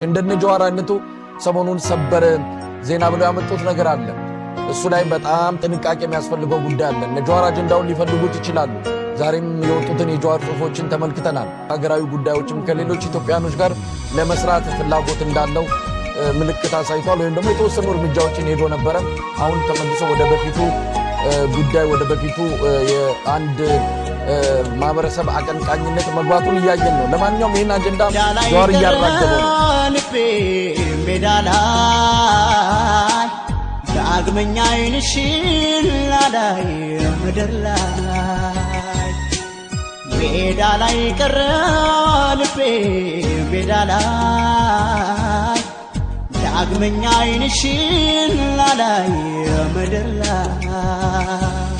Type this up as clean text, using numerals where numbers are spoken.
እንደነ ጀዋር አይነቱ ሰሞኑን ሰበር ዜና ብለው ያመጡት ነገር አለ። እሱ ላይ በጣም ጥንቃቄ የሚያስፈልገው ጉዳይ አለ። እነ ጀዋር አጀንዳውን ሊፈልጉት ይችላሉ። ዛሬም የወጡትን የጀዋር ጽሁፎችን ተመልክተናል። ሀገራዊ ጉዳዮችም ከሌሎች ኢትዮጵያኖች ጋር ለመስራት ፍላጎት እንዳለው ምልክት አሳይቷል። ወይም ደግሞ የተወሰኑ እርምጃዎችን ሄዶ ነበረ። አሁን ተመልሶ ወደ በፊቱ ጉዳይ፣ ወደ በፊቱ የአንድ ማህበረሰብ አቀንቃኝነት መግባቱን እያየን ነው። ለማንኛውም ይህን አጀንዳ ጀዋር እያራገበ ነው። ልቤ ሜዳ ላይ ዳግመኛ ዓይንሽን ላላይ ምድር ላይ፣ ሜዳ ላይ ቀረ ልቤ ሜዳ ላይ፣ ዳግመኛ ዓይንሽን ላላይ ምድር ላይ።